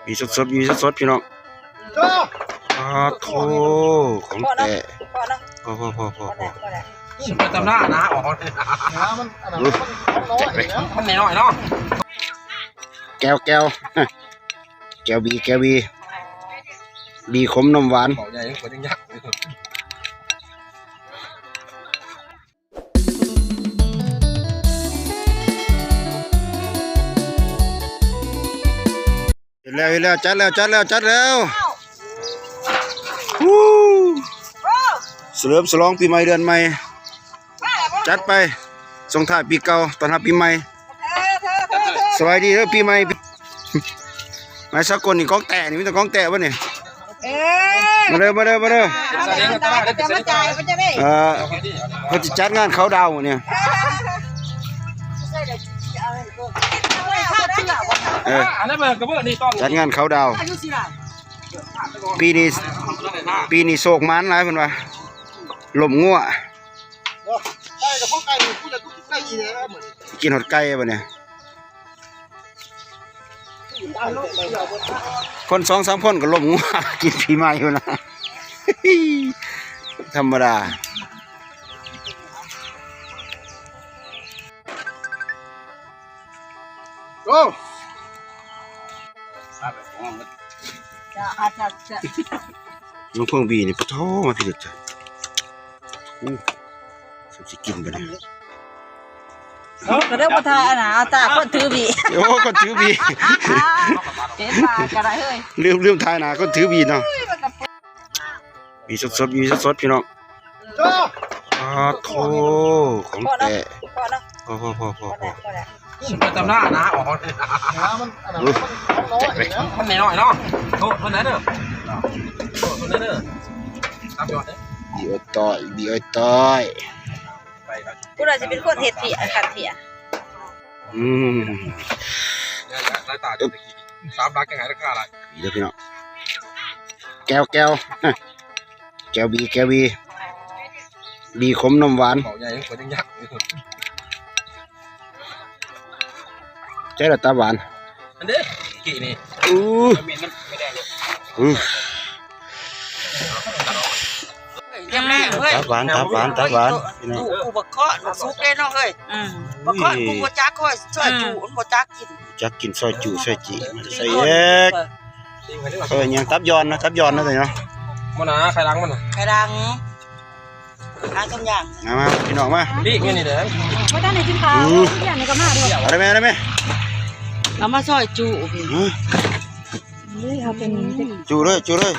ມີສົດໆ ມີສົດໆ ພີ່ນ້ອງ. ອ້າໂທ້ ຂອງແທ້. ພໍ ພໍ ພໍ ພໍ ພໍ ພໍ ພໍແລ້ວ ພໍແລ້ວ ບໍ່ຕ້ອງໜ້າ ໜ້າອອກ ມັນນ້ອຍເນາະ. ແຈ່ວ ແຈ່ວ ແຈ່ວບີ ແຈ່ວບີ ບີຂົມນົມຫວານ. ເບົາໃຫຍ່ກວ່າຍັງຍັກ. ເຮັດແລ້ວ ເຮັດແລ້ວ ຈັດແລ້ວ ຈັດແລ້ວ ຈັດແລ້ວ. ສະເຫຼີມສະຫຼອງປີໃໝ່ເດືອນໃໝ່ ຈັດໄປ ສົ່ງທ້າຍປີເກົ່າ ຕ້ອນຮັບປີໃໝ່. ສະບາຍດີເດີປີໃໝ່. ມາສາກົນນີ້ ກອງແຕ້ນີ້ ມີແຕ່ກອງແຕ້ບໍ່ນີ້? ເອີ ມາເດີ ມາເດີ ມາເດີ. ເອີ ເພິ່ນຊິຈັດງານເຂົ້າດາວມື້ນີ້. ເອີ ຈັດງານເຂົ້າດາວ ປີນີ້ ປີນີ້ໂຊກໝານຫຼາຍເພິ່ນວ່າ ລົ້ມງົວ. ກິນຮອດໄກ່ບັດນີ້. ຄົນສອງສາມຄົນກໍລົ້ມງົວ ກິນປີໃໝ່ພຸ້ນນະ ທຳມະດາ. ໂອ້ ນ້ອງເພິ່ງບີນີ້ ປະໂທ້ ມາພີ້ເດີ. ໂອ້ ຊິກິນບັດນີ້. ເອີ ກໍໄດ້ບໍ່ຖ່າຍອັນນ່າ ເອົາຕາຄົນຖືບີ. ໂອ້ ຄົນຖືບີ ເຫັນວ່າກໍໄດ້ເຮີ້ຍ. ລືມ ລືມຖ່າຍໜ້າຄົນຖືບີເນາະ. ມີສົດໆ ມີສົດໆ ພີ່ນ້ອງ. ອ້າໂທ້ ຂອງແທ້. ພໍ ພໍ ພໍ ພໍ ພໍ ພໍແລ້ວ ພໍແລ້ວ ບໍ່ຕ້ອງໜ້າ ໜ້າອອກ ມັນນ້ອຍເນາະ. ໂທດເພິ່ນເດີ ໂທດເພິ່ນເດີ. ຕາມຍອດເດີ ບີອ້ອຍຕ້ອຍ ບີອ້ອຍຕ້ອຍ. ຜູ້ໃດຊິເປັນຄົນເຮັດເພຍ ຄັນເພຍ. ອືມ ສາມຫຼັກຍັງໃຫ້ລາຄາຫຼາຍ. ເດີພີ່ນ້ອງ ແຈ່ວ ແຈ່ວ ແຈ່ວບີ ແຈ່ວບີ ບີຂົມນົມຫວານ. ເບົາໃຫຍ່ກວ່າຍັງຍັກ. ໃຈລະຕາຫວານ ອັນເດ້ ກີ້ນີ້. ອື ອື ຕາຫວານ ຕາຫວານ ຕາຫວານ ພີ່ນ້ອງ. ກູບັກເຄາະບັກສຸກເດ້ນ້ອງເອີຍ. ອື ບັກເຄາະກູບໍ່ຈັກ ຂ້ອຍຊອຍຈຸມັນບໍ່ຈັກກິນ. ຈັກກິນຊອຍຈຸ ຊອຍຈິ ມັນໃສ່ເອກ. ເອີ ຫຍັງ ຕັບຢ່ອນນະ ຕັບຢ່ອນນະຕົວນີ້ເນາະ. ບໍ່ນາ ໄຂ່ດັງມັນນະ ໄຂ່ດັງ. ຫາສອງຢ່າງ ມາ ມາ ພີ່ນ້ອງມາ. ປີກມັນນີ້ເດີ ບໍ່ທັນໄດ້ກິນເຂົ້າ ອື ກິນຫຍັງກໍມາເດີ. ເອົາໄດ້ແມ່ ເອົາໄດ້ແມ່ ເອົາມາຊອຍຈຸ. ເອົາເປັນຈຸເລີຍ ຈຸເລີຍ.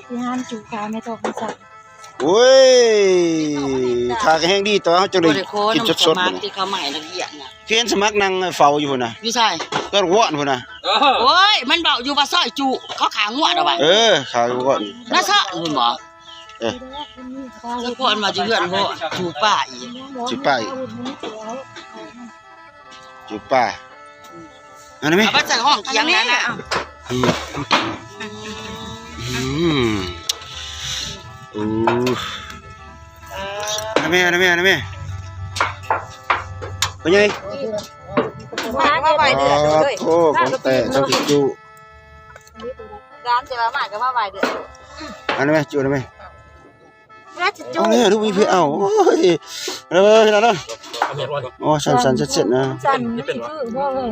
ຊິຫານຈຸຂາແມ່ຕອກມັນສັກ. ໂອ້ຍ ຂາກໍແຮງດີ ແຕ່ວ່າເຮົາຈັ່ງໄດ້ກິນສົດໆ ທີ່ເຂົາໃໝ່ລະອຽດນະ. ເຫັນສະໝັກນັ່ງເຝົ້າຢູ່ພຸ້ນນະ. ຢູ່ໃສ? ກໍວອນພຸ້ນນະ. ໂອ້ຍ ມັນເວົ້າຢູ່ວ່າຊອຍຈຸ ເຂົາຂາງົວດອກວ່າ. ເອີ ຂາງົວນະ ຊະພຸ້ນບໍ່? ເອີ ສະພອນວ່າຢູ່ເຮືອນບໍ່ ຈູປ່າອີກ ຈູປ່າອີກ ຈູປ່າ. ອັນນັ້ນແມ່ ເອົາໄປໃສ່ຫ້ອງຄຽງນັ້ນນະ. ອືມ ອືມ ໂອ້ ອັນນັ້ນແມ່ ອັນນັ້ນແມ່ ອັນນັ້ນແມ່ ພໍ່ໃຫຍ່ ມາໄວເດືອນເລີຍ. ໂອ້ ຂອງແທ້ ທັງຈຸ ຮ້ານຈະມາ ມາກໍມາໄວເດືອນ. ອັນນັ້ນແມ່ ຈຸ ອັນນັ້ນແມ່. ເອົາແລ້ວ ລູກມີເພ ເອົາ ໂອ້ຍ ເອີ ພີ່ນ້ອງເດີ. ໂອ້ ສັ່ນໆ ເຊັດໆ ນະ ສັ່ນ ນີ້ຄືບໍ່ເອີຍ.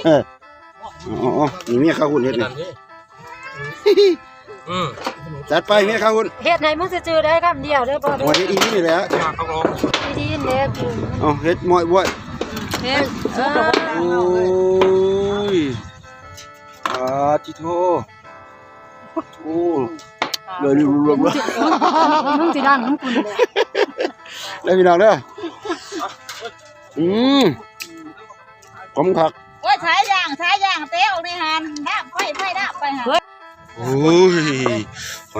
ເອີ ອໍໆ ນີ້ເມຍຂ້າຫຸ້ນເຮັດນີ້. ອືມ ຈັດໄປເມຍຂ້າຫຸ້ນ ເຮັດໃຫ້ມຶງຊື່ໆ ໄດ້ຄຳດຽວເດີ. ບໍ່ ບໍ່ ເຮັດອີ່ນີ້ແຫຼະ ອີ່ດີແຫຼະ. ເອົາ ເຮັດໝ້ອຍບວຍ ເຮັດ ໂອ້ຍ ອາ ຕິໂທ. ໂອ້ ເລີຍລວມໆ ມຶງຊິດັງນຳກູນີ້ແຫຼະ ເດີພີ່ນ້ອງເດີ. ອືມ ຂົມຄັກ. ໂອ້ຍ ສາຍຢາງ ສາຍຢາງ ເຕະອອກໃນຫັ້ນ ດາບໄຟ ໄຟດາບໄປຫັ້ນ. ໂອ້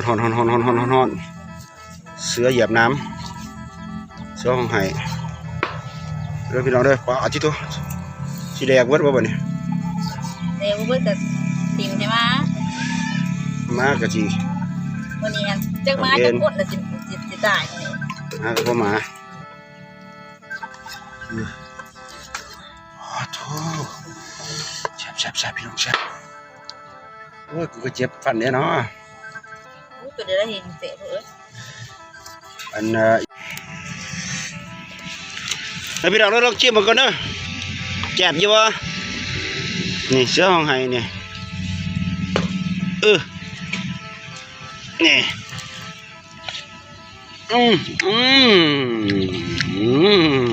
ຍ ຮ້ອນໆ ຮ້ອນໆ ເສືອຢຽບນ້ຳ ເສືອຮ້ອງໄຫ້ເດີພີ່ນ້ອງເດີ. ປາດຕິໂທ ຊິແດກເບິດບໍ່ບັດນີ້? ແດກບໍ່ເບິດກໍຖິ້ມໃຫ້ໝາ ໝາກໍຊິ ມື້ນີ້ຫັ້ນຈັກໝາຈັກຄົນລະຊິ ຊິ ຊິຕາຍມື້ນີ້ ໝາກໍບໍ່ໝາ. ອືມ ໂອ້ໂທ ແຊບໆ ພີ່ນ້ອງ ແຊບ. ໂອ້ຍ ກູກໍເຈັບຟັນເດ້ເນາະ. ໂອ້ ຕົວໃດລະເຫັນແສບເອີຍ. ອັນ ເອີ ໃຫ້ພີ່ນ້ອງລອງຊີມເບິ່ງກ່ອນເດີ ແຈບຢູ່ບໍ່? ນີ້ ເສືອຮ້ອງໄຫ້ນີ້ ເອີ ນີ້. ອືມ ອືມ ອືມ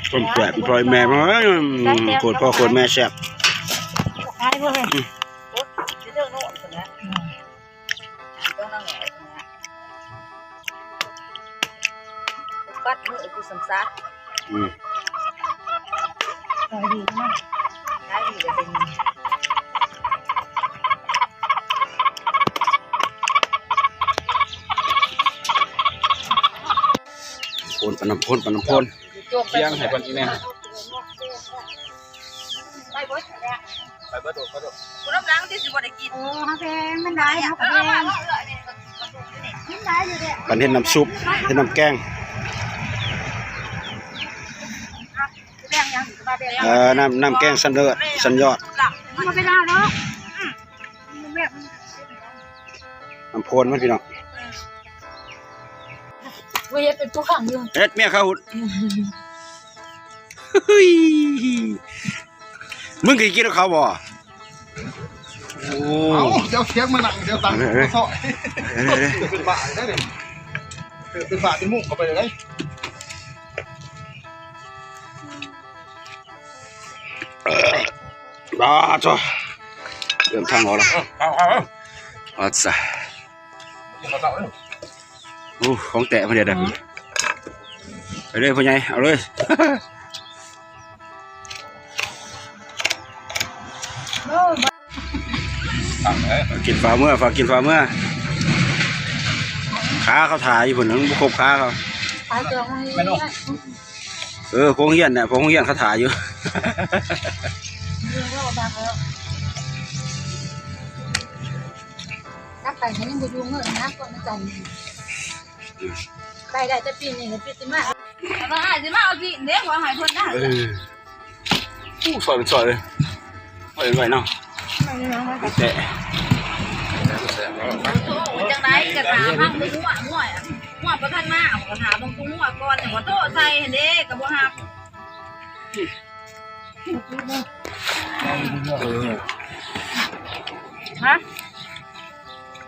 ຄວາມແຊບພໍ່ແມ່ ອືມ ໂຄດພໍ່ໂຄດແມ່ແຊບ. ອືມ ປັດມືກູສຳຊາ. ອືມ ຂາຍດີເນາະ ຂາຍດີກໍເປັນ ໂພນ ປານນ້ຳໂພນ ປານນ້ຳໂພນ ຈວບໄປ ຄຽງໃຫ້ເພິ່ນອີກແດ່. ໄປເບິດແລ້ວ ໄປເບິດໂດດ ໄປໂດດ ຜູ້ນຳຫຼັງທີ່ຊິບໍ່ໄດ້ກິນ. ໂອ້ ເຮົາແພງ ມັນຫຼາຍ ເຮົາກໍແພງ ເອີ ເອົາມາເນາະ ເອີ ອັນນີ້ກໍ ກິນຫຼາຍຢູ່ເດ້. ປານເຮັດນ້ຳຊຸບ ເຮັດນ້ຳແກງ ແບງຫຍັງ ເອີ ນ້ຳ ນ້ຳແກງຊັ້ນເລີດ ຊັ້ນຍອດ ມັນບໍ່ເປັນລາວເນາະ. ອືມ ນ້ຳໂພນມັນພີ່ນ້ອງ ບໍ່ເຮັດເປັນຜູ້ຂັງຢູ່ ເຮັດເມຍເຂົາຫຸດ. ເຮີ້ຍ ມຶງກໍກິນກັບເຂົາບໍ່? ໂອ້ ເອົາ ເຈົ້າສຽງມານັ່ງ ເຈົ້າຕັ້ງ ເອີ ເອີ ມາຊອຍ ເອີ ເປັນບ້າໄດ້ນີ້ ເປັນບ້າທີ່ມຸກເຂົ້າໄປເລີຍ. ບາດໂທ້ ເລີ່ມທາງອອກແລ້ວ ເອົາ ເອົາ ເອົາ ອັດຊະ ໂອ້ ຂອງແຕະເພິ່ນເດ້ ອືມ ໄປເລີຍພໍ່ໃຫຍ່ ເອົາເລີຍ. ຝາກເອີ ຝາກກິນຝາກເມືອ ຝາກກິນຝາກເມືອ ຂາເຂົາຖ້າຢູ່ພຸ້ນ ຍັງບໍ່ຄົບຂາເຂົາ ຂາເຈົ້າໃຫ້ ເອີ ໂຮງຮຽນນະ ໂຮງຮຽນເຂົາຖ້າຢູ່. ກັບໄປມັນຍັງບໍ່ຢູ່ເງິນນະ ກ່ອນມັນຈະ ໄປໄດ້ແຕ່ປີນີ້ ປີຊິມາ ວ່າອ້າຍຊິມາເອົາຊີ້ນເດ້ ວ່າໃຫ້ເພິ່ນນະ ເອີ. ໂອ້ ຊອຍເປັນຊອຍເລີຍ ໄວ້ ໄວ້ເນາະ ແຕະ ໂອ້ ຈັ່ງໃດກະຖາມເບິ່ງຫົວ ຫົວ ຫົວບໍ່ທັນມາ ກະຖາມເບິ່ງຫົວກ່ອນ ບໍ່ໂທໃສ່ຫັ້ນເດ້ ກະບໍ່ຮັບ. ເອີ ຮະ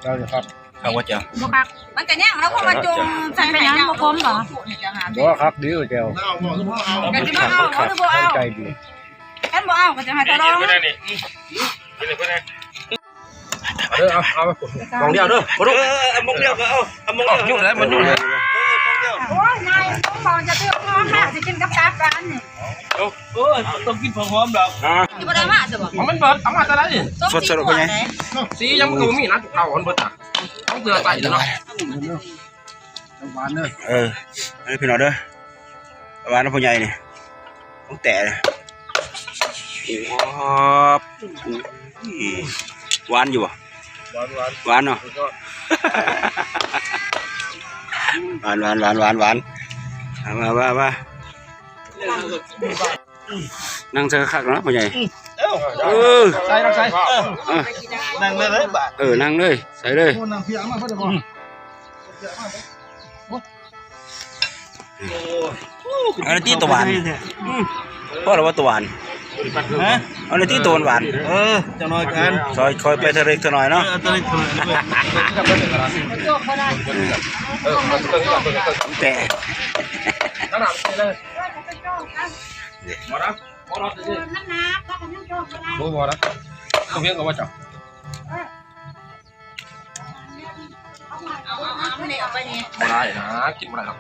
ເຈົ້າຢູ່ຄັບ ເຂົ້າບໍ່ເຈົ້າ ບໍ່ຄັກ ມັນກະຍັງແລ້ວ ເພາະວ່າຈົ່ງໃສ່ໃຫ້ເຈົ້າ ບໍ່ຄົມບໍ? ບໍ່ ຄັກດີແຈ່ວ ກະຊິມາເອົາບໍ່ ຫຼືບໍ່ເອົາ ໃຈດີ ຄັນບໍ່ເອົາກະຈະໃຫ້ທະລອງ ກິນເພິ່ນນີ້ ກິນເພິ່ນນີ້ ເອີ ເອົາ ເອົາ ໝ່ອງດຽວເດີ ບໍ່ລຸກ ເອີ ເອົາໝ່ອງດຽວກໍເອົາ ເອົາໝ່ອງດຽວ ຫຍຸດແລ້ວ ມັນຫຍຸດແລ້ວ ເອີ ໝ່ອງດຽວ ໂອ້ຍ ນາຍ ໝ່ອງຈະຖືກ ເອົາມາຊິກິນກັບຕັບກັນນີ້ ເອີ ຕ້ອງກິນຫອມໆດອກ ຊິບໍ່ໄດ້ມາຊະບໍ່ ມັນເບິດ ເອົາມາແຕ່ໃດນີ້ ສົດໆ ໄປ ສີຍັງມັນກໍບໍ່ມີນະ ເອົາມັນເບິດນະ ເອົາເກືອໃສ່ເນາະ ຫວານເດີ ເອີ ເອີ ພີ່ນ້ອງເດີ ຫວານນະ ພໍ່ໃຫຍ່ນີ້ ຂອງແຕ່ ໂອ້ ຫວານຢູ່ບໍ່? ຫວານ ຫວານ ຫວານເນາະ ສຸດຍອດ ຫວານ ຫວານ ຫວານ ຫວານ ຫວານ ມາ ມາ ມາ ມາ ນັ່ງໃສ່ຄັກໆເນາະ ພໍ່ໃຫຍ່ ເອີ ເອີ ໃສ່ ໃສ່ ເອີ ເອີ ນັ່ງເລີຍ ເອີ ນັ່ງເລີຍ ໃສ່ເລີຍ ໂອ້ ນັ່ງເພຍມາ ບໍ່ໄດ້ບໍ່ ເອົາແລ້ວຕິ ຕາຫວານ ພໍແລ້ວວ່າຕາຫວານ ຮະ ເອົາແລ້ວຕິ ຕາຫວານ ເອີ ຈັກໜ້ອຍກັນ ຊອຍ ຄ່ອຍໄປເທື່ອເລັກເທື່ອໜ້ອຍເນາະ ເອີ ເທື່ອເລັກເທື່ອໜ້ອຍ ເອີ ແຕ່ ບໍ່ນະ ບໍ່ນະ ບໍ່ນະ ບໍ່ນະ ເອົາວຽງກັບວ່າເຈົ້າ ເອົາ ເອົາ ເອົາ ເອົາ ເອົາໄປນີ້ ບໍ່ໄດ້ນະ ກິນບໍ່ໄດ້ດອກ.